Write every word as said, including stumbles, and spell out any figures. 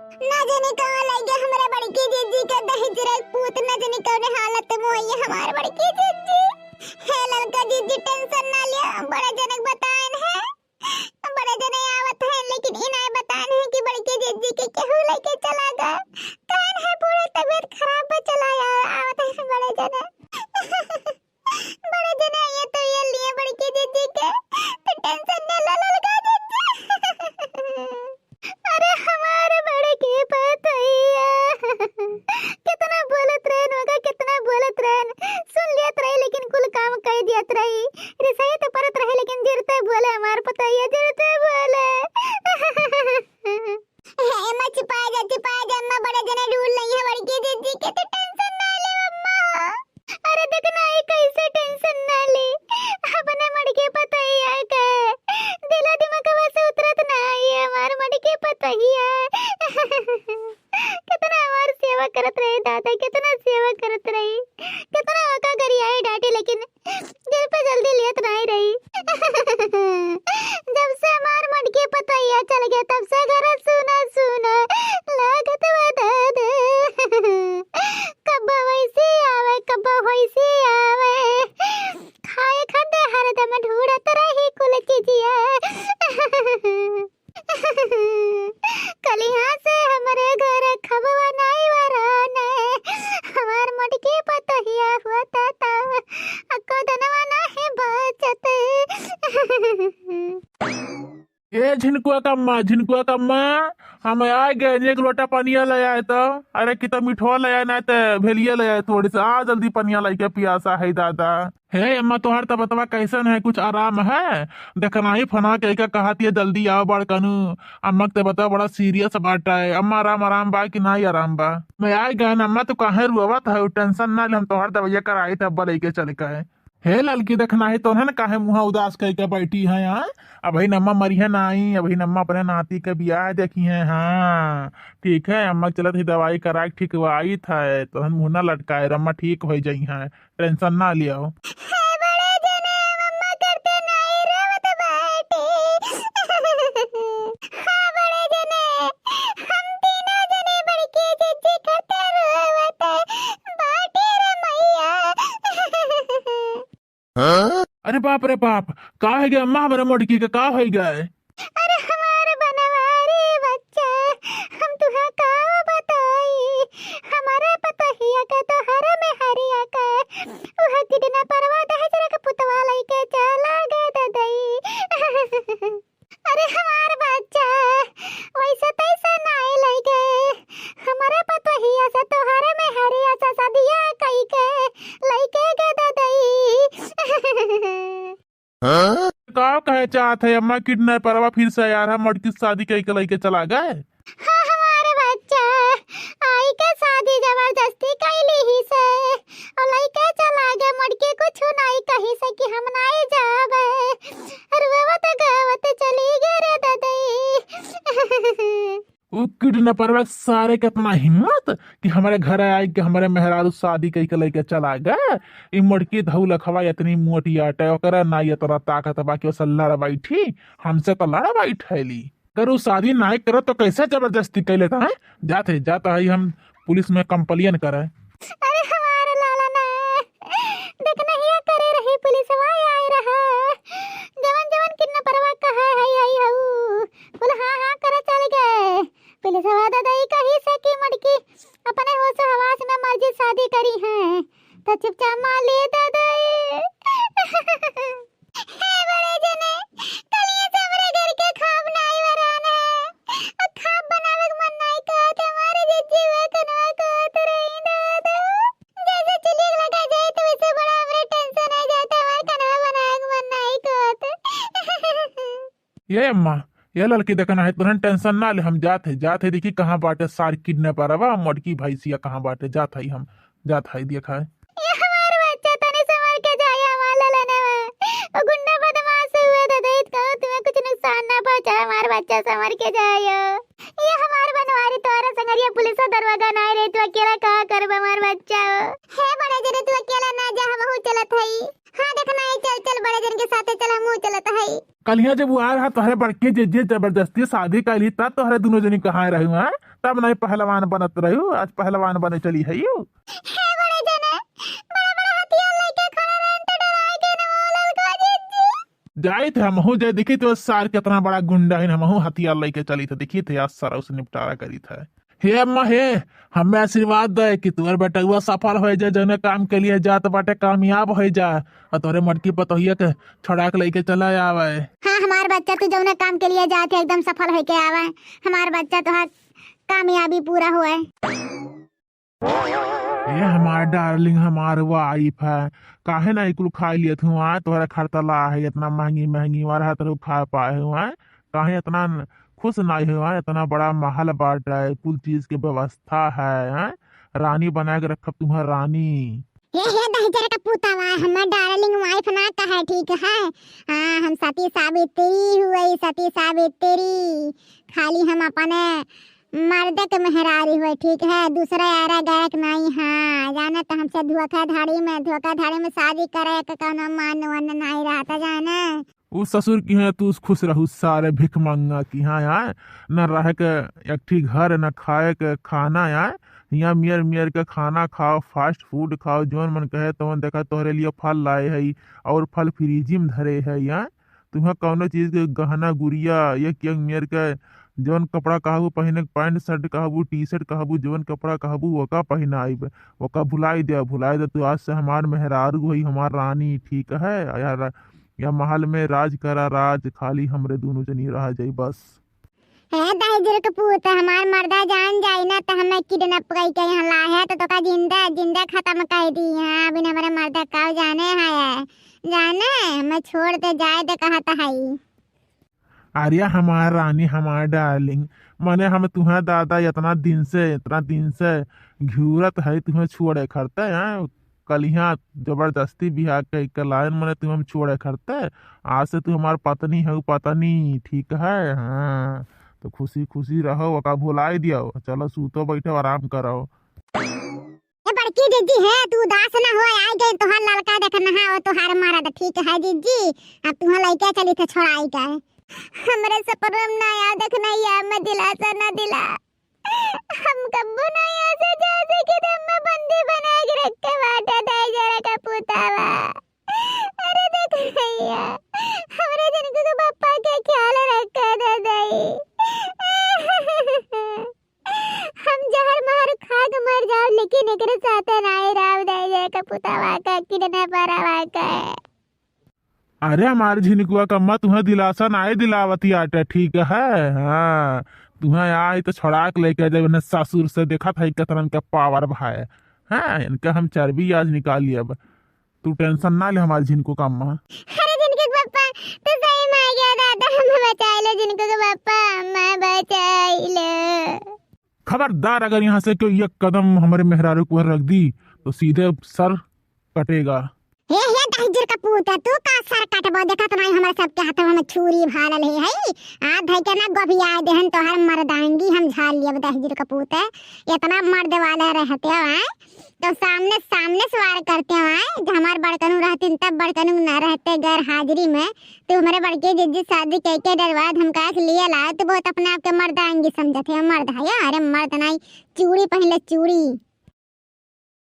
ना जाने कहाँ लग गया हमारे बड़की जीजी के दहेजरा पूत, ना जाने कौने हालत में होई है हमारे बड़की जीजी। हे ललका जीजी, tension ना लिया, बड़े जने बताएन है, बड़े जने आवत है, लेकिन ई नाय बताएन है कि बड़की जीजी के केहू लेके चला गए। कहन है पूरा तबीयत खराब बा, चला आ-, आवत है बड़े जने। बड़े जने ये तो ये लिए बड़की जीजी के, तो tension ना ला ललका जीजी। अरे हमार बड़की पतोहिया, कितना बोलत रहन ओका, कितना बोलत रहन, सुन लेत रही लेकिन कुल काम कइ देत रही। रिसाई तो परत रही लेकिन जिरते बोले हमार पतोहिया, जिरते बोले। हे अम्मा, चुपा जा, चुपा जा अम्मा, बड़े जने ढूंढ लई है बड़की जीजी के, तो tension ना ले अम्मा। अरे देख ना, ई कैसे tension ना ले, अपने मटकी पतोहिया के दिला दिमागवा से उतरत ना है हमार मटकी पतोहिया। कितना हमार सेवा करत रही दादा, कितना सेवा करत रही, कितना ओका गरियाई डांटी, लेकिन दिल पे जल्दी लेत नाई रही। जब से हमार मटकी पतोहिया चल गया, तब से घर सूना सूना लागत बा दादा। कब्बो वैसी आवे, कब्बो वैसी आवे, खाए खातिर हरदम ढूंढत रही कुल चीजिया। कलिहा से हमरे घर खबवा नाई वराने, हमार मोटकी पतोहिया हुआ ताता, अक्को दनवा नाहीं बचत। ए झिनकुआ कम्मा, झिनकुआ कम्मा, हम आइ गए, एक लोटा पनिया ले आए तो। अरे कितना मिठवा ले आए, ना तो भेलिया ले आए थोड़ी सा। आ जल्दी पनिया लेके, पियासा है दादा। हे अम्मा, तोहार तबतवा कैसन है? कुछ आराम है? देखना ही फना के का कहत है, जल्दी आओ बड़कनू। अम्मा के तबतवा बड़ा serious बाटे। अम्मा, आराम, आराम बा कि नाई आराम बा? मैं आइ गए ना अम्मा, तू काहे रुआवत है? Tension ना ले, हम तोहार दवाइया कराई तब लेके चल के। हे ललकी, देखना ही तोहन काहे मुँह उदास कइके बैठी है, हाँ? अबही अम्मा मरिहे नाई, अबही अम्मा अपने नाती के बियाह देखी है, हाँ। ठीक है, अम्मा चलत ही दवाई कराए, ठीक हुआई था, तोहन मुँह ना लटकाए, अम्मा ठीक होइ जाई हैं। Tension ना लियाओ। हाँ, बड़े जने, मम्मा करते नाई रोवत बाटे। हाँ, बड़े जने, हम तीनों जने बड़की जीजी करते रोवत बाटे रे मैया। अरे बाप रे बाप, का होइ गए अम्मा, हमरे मोटकी के का होइ गए? अरे हमार बनवारी बच्चा, हम तुहा का बताई, हमारे पतोहिया के तोहरे मेहरिया के, उहे kidnapperवा दहेजरा के पुतवा लइके चला गए ददई। अरे हमार बच्चा, वैसे तैसे नाई लइके, हमारे पतोहिया से तोहरे मेहरिया से सदिया कइके लइके गए ददई। हाँ? का कहे चाहत है अम्मा, kidnapperवा फिर से यार हम मोटकी शादी कइके लइके चला गए? हाँ, हमारे बच्चा, आइके शादी जबरदस्ती कइली ही से, और लइके चला गए मोटकी, कुछ नाई कही से कि हम नाई जाबे, रुआवत गावत चली गए रे ददई। उ kidnapperवा सारे के इतना हिम्मत कि हमरे घरे आइके हमरे मेहरारू शादी कइके लइके चला गए। ई मोटकी धौलखवा इतनी मोटी आटे, ओकरा ना इतना ताकत बा कि ओसे लड़ बैठी, हमसे तो लड़ बैठेली। अगर उ शादी नाई करे तो कैसे जबरदस्ती कइ लेता है? जात है, जात है हम पुलिस में complain करे। अरे हमारे लाला ना, देखना हिया करे रही पुलिसवा आए रहा, जवन जवन kidnapperवा कहे है, है हऊ, बोले हाँ हाँ करे चल गए। पुलिसवा ददई कही से कि मोटकी अपने होश हवास में मर्जी शादी करी है, तो चुपचाप मान लिए ददई। हे बड़े जने, कलिया से हमरे घर के खाब नाई वरान है। आ खाब बनावे के मन नाई कहत, हमारे जिज्जी हुए कनवा कहत रही दादा। जैसे चुलिया लगा जाए तो वैसे बड़ा हमरे tension आ जाता, हमारे कनवा बनावे के मन नाई कहत। ये अम्मा, ये ललकी देखना है, तुरंत tension ना ले, हम जात है, जात है, देखी कहाँ बाटे सार kidnapperवा, मोटकी भैंसिया कहाँ बाटे, जात है हम, जात है, देख है। ये हमार बच्चा, तनी संभर के जाए, हमार ललनवा। वो गुंडा बदमाश हुआ था, दहित कहो तुम्हें कुछ नुकसान ना पहुँचा, हमार बच्चा संभर के जाए। ये हमार बनवारी, तोहरा संगरिया पुलिस दरोगा नाई रहे, तू अकेला का करब हमार बच्चा हो? हे बड़े जने, तू अकेला ना जा, हमहू चलत हई। हाँ, देखना है, चल, चल, बड़े जन के साथे चल, हमहू चलत हई। कलिया जब वो आ रहा, तोहरे बड़के जिज्जी जबरदस्ती शादी कइली, तब तोहरे दुनो जनी कहाँ रहे, हाँ? तब नहीं पहलवान बनत रह्यू, आज पहलवान बने चली है यू। हे बड़े जने, बड़ा बड़ा हथियार लेके खड़े रहन तो डराए के न बोलल का जीजी। जाइत है, हमहू जाए, देखी तो सार कितना बड़ा गुंडा है, हमहू हथियार लेके चली थे, देखी थे आज सारा उसे निपटारा करी था। हे अम्मा हे, हमें आशीर्वाद दे कि तोहर बेटउआ सफल हो जाए, जौने काम के लिए जात बाटे कामयाब हो जाए, और तोहरे मटकी पतोहिया के छड़ा के लेके चला आवे। हाँ, हमार बच्चा तू जौने काम के लिए जात है एकदम सफल होके आवे, हमार बच्चा तोहार कामयाबी पूरा होए। ए हमार डार्लिंग, हमार वाइफ है, काहे ना कुल खाई लियत हुआ? तोहरा खरतला है, इतना महंगी महंगी वाला रहत रहू खा पाए हुआ, काहे इतना न-, खुश नाई हुआ? इतना बड़ा महल बाटे, कुल चीज के व्यवस्था है, हैं? रानी बना के रखब तुम्हार रानी। हे, हे दहिजर का पूतवा, हमार डार्लिंग वाइफ ना कहे, ठीक है? हाँ, हम सती सावित्री हुई, सती सावित्री। खाली हम अपने मर्द के मेहरारी हुई, ठीक है? दूसरा यारा गायक नहीं है, जाने तो हमसे धोखाधड़ी में, धोखाधड़ी में शादी करे के कोनो मान वन नहीं रहता, जाने। उ ससुर की है, तू खुश रहू सारे भिखमंगा की, हाँ यार, न रह के एक ठी घर, न खाए के खाना यार, हियाँ मियर मियर के खाना खाओ, fast food खाओ, जौन मन कहे तौन। देखा तोहरे लिए फल लाए है और फल फ्रिज में धरे है यार। तुम्हें कौनो चीज के गहना गुरिया, एक यंग मियर के जौन कपड़ा कहबू पहिने के, पैंट शर्ट कहबू, टी शर्ट कहबू, जौन कपड़ा कहबू ओका पहिनाइब, ओका भुलाई दे, भुलाई दे। तू आज से हमार मेहरारू है, हमार रानी, ठीक है यार। या महल में राज करा राज, खाली हमरे दोनों जनी रह जाई बस। हे दहिजर के पूत, हमार मर्दा जान जाई ना त हमें किडनैप कई के यहाँ ला है तो तोका जिंदा जिंदा खत्म कर दी है। अभी हमरे मर्दा का जाने है, जाने हमें छोड़ दे जाए दे कहत है। अरे हमार रानी, हमार डार्लिंग, मने हम तुहा दादा इतना दिन से, इतना दिन से घूरत है तुहे छोड़े खरते हैं। कलिहाँ जबरदस्ती बियाह कइ के लायन मने तू हम छोड़े खरते, आज से तू हमार पत्नी हउ, पत्नी, ठीक है? हाँ, तो खुशी खुशी रहो, ओका भुलाई दियो, चलो सूतो बैठो, आराम करो। ए बड़की जीजी है, तू उदास न हो, आई गई तोहार लड़का देख नहा, वो तोहार मरद, ठीक है जीजी? अब तुहा लइके चली थे छोड़ाई के। हमरे सपना में ना आया, देख नहीं आया, मैं दिलासा ना दिला। हम कब्बो नहीं ऐसे जैसे कि दिल में बंदी बना के रखे बाटे दहिजर का पुतावा। अरे देख भैया, हमरे जिनको के पप्पा के ख्याल रखे दे दई। हम जहर महर खा के मर जाओ, लेकिन एकरे साथे नाई राव दहिजर का पुतावा का किडनैपरवा का। अरे हमार झिनकुआ का अम्मा, तुहे दिलासा नाई दिलावती आटे, ठीक है? हाँ, तुहे आई तो छोड़ा के लेके जाए अपने ससुर से, देखत है कितना इनका पावर भाई। हाँ, इनका हम चर्बी आज निकाल लिया अब। तू टेंशन ना ले हमार झिनको का अम्मा। अरे झिनको के पप्पा, तू सही में आ गया दादा, हमें बचाई लो झिनको के पप्पा, हमें बचाई लो। खबरदार अगर यहाँ से कोई एक कदम हमरे मेहरारू को रख दी तो सीधे सर कटेगा। हे, हे दहिजर का पूत, तू का सर कटबो? देखत नहीं हमरे सबके हाथवा में छुरी भालल है, है? आ धइ के ना गोभिया देहन तोहर मर्दांगी हम झाल लियब दहिजर का पूत। इतना मर्द वाले रहते हो, हैं? तो सामने, सामने से वार करते हो, हैं? जब हमार बड़कनू रहतीन तब बड़कनू ना रहते गैर हाजिरी में, तो हमरे बड़के जीजी शादी कइ के डरवा धमका के लिए लाए, तो बहुत अपने आप के मर्दांगी समझत है, मर्द है या? अरे मर्द नहीं, चूड़ी पहन ले, चूड़ी।